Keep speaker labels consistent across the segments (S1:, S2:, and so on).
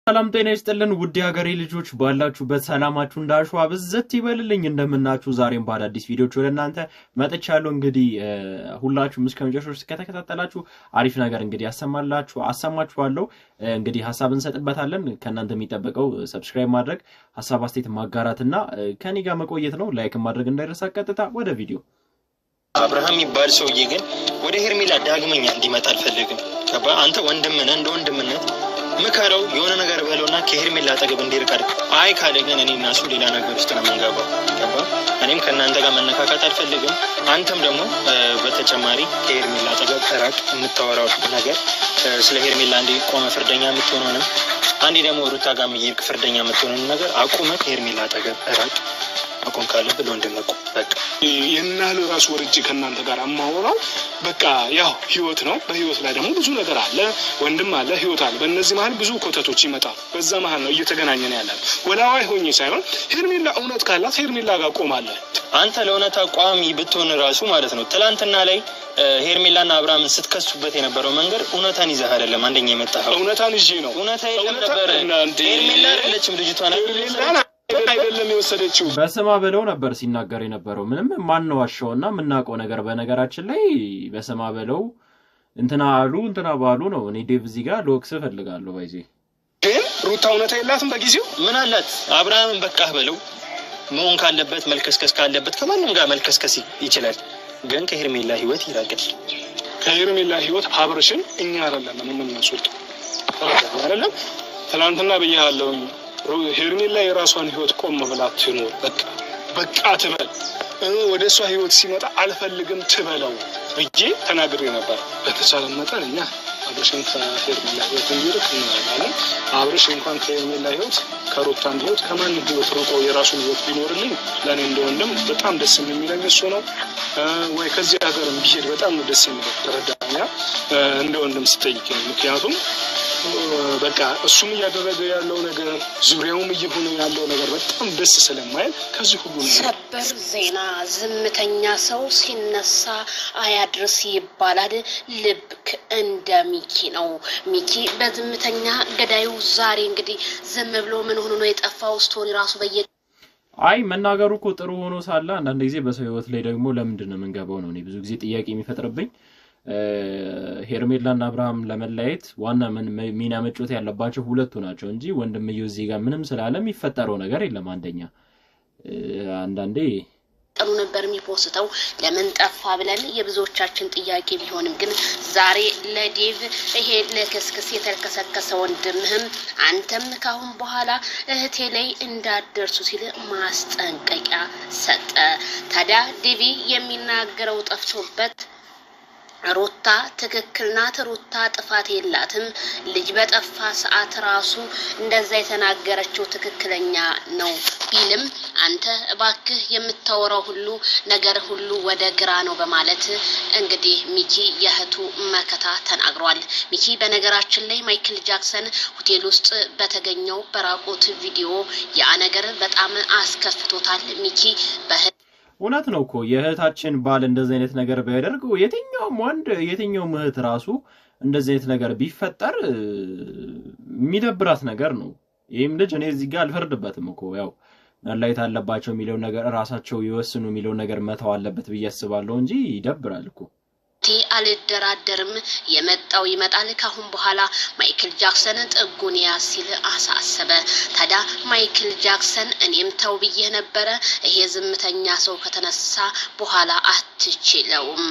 S1: ሰላም ጤና ይስጥልን ውድ የሀገሬ ልጆች፣ ባላችሁበት ሰላማችሁ እንዳሸዋ ብዝት ይበልልኝ። እንደምናችሁ ዛሬም በአዳዲስ ቪዲዮዎች ወደ እናንተ መጥቻለሁ። እንግዲህ ሁላችሁም እስከ መጨረሻው እስከተከታተላችሁ አሪፍ ነገር እንግዲህ አሰማችኋለሁ። እንግዲህ ሀሳብ እንሰጥበታለን። ከእናንተ የሚጠበቀው subscribe ማድረግ፣ ሀሳብ አስተያየት ማጋራትና ከኔ ጋር መቆየት ነው። Like ማድረግ እንዳይረሳ። ቀጥታ ወደ ቪዲዮ።
S2: አብርሃም የሚባል ሰውዬ ግን ወደ ሄርሜላ ዳግመኛ እንዲመጣ አልፈልግም። ገባ? አንተ ወንድም ነህ፣ እንደ ወንድምነት ምከረው፣ የሆነ ነገር በለውና ከሄርሜላ አጠገብ እንዲርቅ አድርግ። አይ ካለ ግን እኔ እና እሱ ሌላ ነገር ውስጥ ነው የምንገባው። ገባ? እኔም ከእናንተ ጋር መነካካት አልፈልግም። አንተም ደግሞ በተጨማሪ ከሄርሜላ አጠገብ ራቅ። የምታወራው ነገር ስለ ሄርሜላ አንዴ ቆመ ፍርደኛ የምትሆነውንም አንዴ ደግሞ ሩታ ጋር እየሄድክ ፍርደኛ የምትሆነውን ነገር አቁመ ከሄርሜላ አጠገብ ራቅ። አቁም ካለብህ ለወንድምህ ቁም። በቃ
S3: ይህን ያህል ራሱ ወርጄ ከእናንተ ጋር የማወራው በቃ ያው ህይወት ነው። በህይወት ላይ ደግሞ ብዙ ነገር አለ፣ ወንድም አለ፣ ህይወት አለ። በእነዚህ መሀል ብዙ ኮተቶች ይመጣሉ። በዛ መሀል ነው እየተገናኘን ያለን። ወላዋይ ሆኜ ሳይሆን ሄርሜላ እውነት ካላት ሄርሜላ ጋር ቆማለሁ።
S2: አንተ ለእውነት ቋሚ ብትሆን ራሱ ማለት ነው። ትላንትና ላይ ሄርሜላና አብርሃምን ስትከሱበት የነበረው መንገድ እውነታን ይዘህ አይደለም። አንደኛ የመጣኸው
S3: እውነታን ይዤ ነው።
S2: እውነታ የለም ነበረ። ሄርሜላ አይደለችም ልጅቷን
S3: ሄርሜላን አይደለም የወሰደችው።
S1: በስማ በለው ነበር ሲናገር የነበረው። ምንም ማንዋሸው እና የምናውቀው ነገር በነገራችን ላይ በስማ በለው እንትና አሉ እንትና ባሉ ነው። እኔ ዴቭ እዚህ ጋር ልወቅስ እፈልጋለሁ። ባይዜ
S3: ግን ሩታ እውነታ የላትም በጊዜው።
S2: ምን አላት? አብርሃምን በቃህ በለው። መሆን ካለበት መልከስከስ ካለበት ከማንም ጋር መልከስከስ ይችላል፣ ግን ከሄርሜላ ህይወት ይራቅል።
S3: ከሄርሜላ ህይወት አብርሽን እኛ አይደለም የምናስወጣው አይደለም። ትናንትና ብያለሁኝ። ሄርሜላ የራሷን ህይወት ቆም ብላ ትኖር። በቃ በቃ ትበል። ወደ እሷ ህይወት ሲመጣ አልፈልግም ትበለው ብዬ ተናግሬ ነበር። በተቻለ መጠን እኛ አብርሽን ከሄርሜላ ህይወት እንዲርቅ እናደርጋለን። አብርሽ እንኳን ከሄርሜላ ህይወት፣ ከሩታም ህይወት፣ ከማንም ህይወት ርቆ የራሱን ህይወት ቢኖርልኝ ለእኔ እንደወንድም በጣም ደስ የሚለኝ እሱ ነው። ወይ ከዚህ ሀገር ቢሄድ በጣም ነው ደስ የሚለው። ተረዳኛ? እንደ ወንድም ስጠይቀኝ፣ ምክንያቱም በቃ እሱም እያደረገ ያለው ነገር ዙሪያውም እየሆነ ያለው ነገር በጣም ደስ ስለማይል ከዚህ ሁሉ ነገር
S4: ሰበር ዜና፣ ዝምተኛ ሰው ሲነሳ አያድርስ ይባላል። ልብክ እንደ ሚኪ ነው። ሚኪ በዝምተኛ ገዳዩ ዛሬ እንግዲህ ዝም ብሎ ምን ሆኖ ነው የጠፋው? Story ራሱ በየ
S1: አይ መናገሩ እኮ ጥሩ ሆኖ ሳለ አንዳንድ ጊዜ በሰው ህይወት ላይ ደግሞ ለምንድን ነው የምንገባው ነው እኔ ብዙ ጊዜ ጥያቄ የሚፈጥርብኝ። ሄርሜላና አብርሃም ለመለያየት ዋና ሚና መጫወት ያለባቸው ሁለቱ ናቸው እንጂ ወንድምየው እዚህ ጋር ምንም ስላለ የሚፈጠረው ነገር የለም። አንደኛ አንዳንዴ
S4: ቀኑ ነበር የሚፖስተው፣ ለምን ጠፋ ብለን የብዙዎቻችን ጥያቄ ቢሆንም ግን ዛሬ ለዴቭ ይሄ ለክስክስ የተከሰከሰ ወንድምህም አንተም ካሁን በኋላ እህቴ ላይ እንዳትደርሱ ሲል ማስጠንቀቂያ ሰጠ። ታዲያ ዴቪ የሚናገረው ጠፍቶበት ሩታ ትክክል ናት፣ ሩታ ጥፋት የላትም፣ ልጅ በጠፋ ሰዓት ራሱ እንደዛ የተናገረችው ትክክለኛ ነው ቢልም አንተ እባክህ የምታወራው ሁሉ ነገር ሁሉ ወደ ግራ ነው በማለት እንግዲህ ሚኪ የእህቱ መከታ ተናግሯል። ሚኪ በነገራችን ላይ ማይክል ጃክሰን ሆቴል ውስጥ በተገኘው በራቁት ቪዲዮ ያ ነገር በጣም አስከፍቶታል። ሚኪ
S1: እውነት ነው እኮ፣ የእህታችን ባል እንደዚህ አይነት ነገር ቢያደርግ የትኛውም ወንድ የትኛውም እህት ራሱ እንደዚህ አይነት ነገር ቢፈጠር የሚደብራት ነገር ነው። ይህም ልጅ እኔ እዚህ ጋር አልፈርድበትም እኮ፣ ያው መለየት አለባቸው የሚለውን ነገር እራሳቸው ይወስኑ የሚለውን ነገር መተው አለበት ብዬ አስባለሁ እንጂ ይደብራል እኮ።
S4: አልደራደርም፣ የመጣው ይመጣል። ካሁን በኋላ ማይክል ጃክሰን ጥጉን ያዝ ሲል አሳሰበ። ታዲያ ማይክል ጃክሰን እኔም ተው ብዬ ነበረ፣ ይሄ ዝምተኛ ሰው ከተነሳ በኋላ አትችለውም።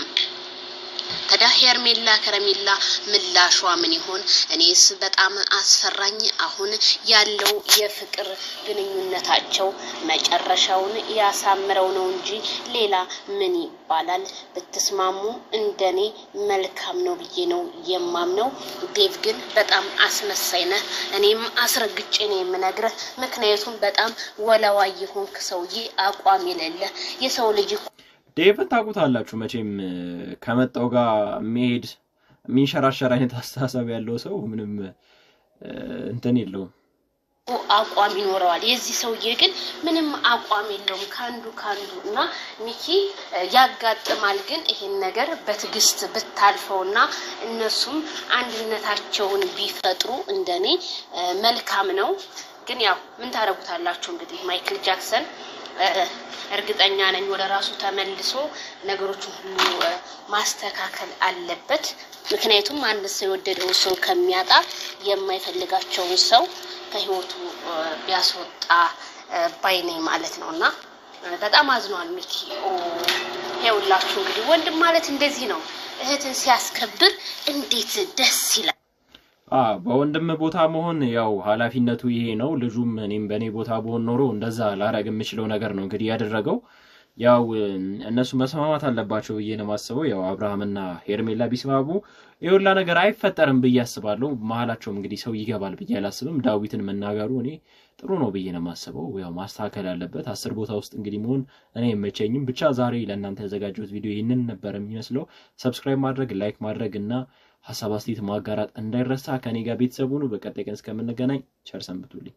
S4: ታዲያ ሄርሜላ ከረሜላ ምላሿ ምን ይሆን? እኔስ በጣም አስፈራኝ። አሁን ያለው የፍቅር ግንኙነታቸው መጨረሻውን ያሳምረው ነው እንጂ ሌላ ምን ይባላል? ብትስማሙ እንደኔ መልካም ነው ብዬ ነው የማምነው። ዴቭ ግን በጣም አስመሳይ ነህ። እኔም አስረግጬ ነው የምነግርህ። ምክንያቱም በጣም ወላዋይ የሆንክ ሰውዬ፣ አቋም የሌለ የሰው ልጅ።
S1: ዴቭን ታውቁታላችሁ መቼም፣ ከመጣው ጋር የሚሄድ የሚንሸራሸር አይነት አስተሳሰብ ያለው ሰው ምንም እንትን የለውም።
S4: አቋም ይኖረዋል። የዚህ ሰውዬ ግን ምንም አቋም የለውም። ከአንዱ ከአንዱ እና ሚኪ ያጋጥማል። ግን ይሄን ነገር በትዕግስት ብታልፈው እና እነሱም አንድነታቸውን ቢፈጥሩ እንደኔ መልካም ነው። ግን ያው ምን ታደርጉታላችሁ እንግዲህ ማይክል ጃክሰን እርግጠኛ ነኝ ወደ ራሱ ተመልሶ ነገሮችን ሁሉ ማስተካከል አለበት። ምክንያቱም አንድ ሰው የወደደውን ሰው ከሚያጣ የማይፈልጋቸውን ሰው ከህይወቱ ቢያስወጣ ባይ ነኝ ማለት ነው። እና በጣም አዝኗል ሚኪ። ይኸውላችሁ እንግዲህ ወንድም ማለት እንደዚህ ነው። እህትን ሲያስከብር እንዴት ደስ ይላል።
S1: በወንድም ቦታ መሆን ያው ኃላፊነቱ ይሄ ነው። ልጁም እኔም በእኔ ቦታ ብሆን ኖሮ እንደዛ ላረግ የምችለው ነገር ነው እንግዲህ ያደረገው። ያው እነሱ መስማማት አለባቸው ብዬ ነው የማስበው። ያው አብርሃምና ሄርሜላ ቢስማሙ የሁላ ነገር አይፈጠርም ብዬ አስባለሁ። መሀላቸውም እንግዲህ ሰው ይገባል ብዬ አላስብም። ዳዊትን መናገሩ እኔ ጥሩ ነው ብዬ ነው የማስበው። ያው ማስተካከል አለበት። 10 ቦታ ውስጥ እንግዲህ መሆን እኔ አይመቸኝም። ብቻ ዛሬ ለእናንተ ያዘጋጀሁት ቪዲዮ ይህንን ነበር የሚመስለው። Subscribe ማድረግ፣ like ማድረግ እና ሀሳብ አስተያየት ማጋራት እንዳይረሳ። ከኔ ጋር ቤተሰብ ሁኑ። በቀጣይ ቀን እስከምንገናኝ ቸር ሰንብቱልኝ።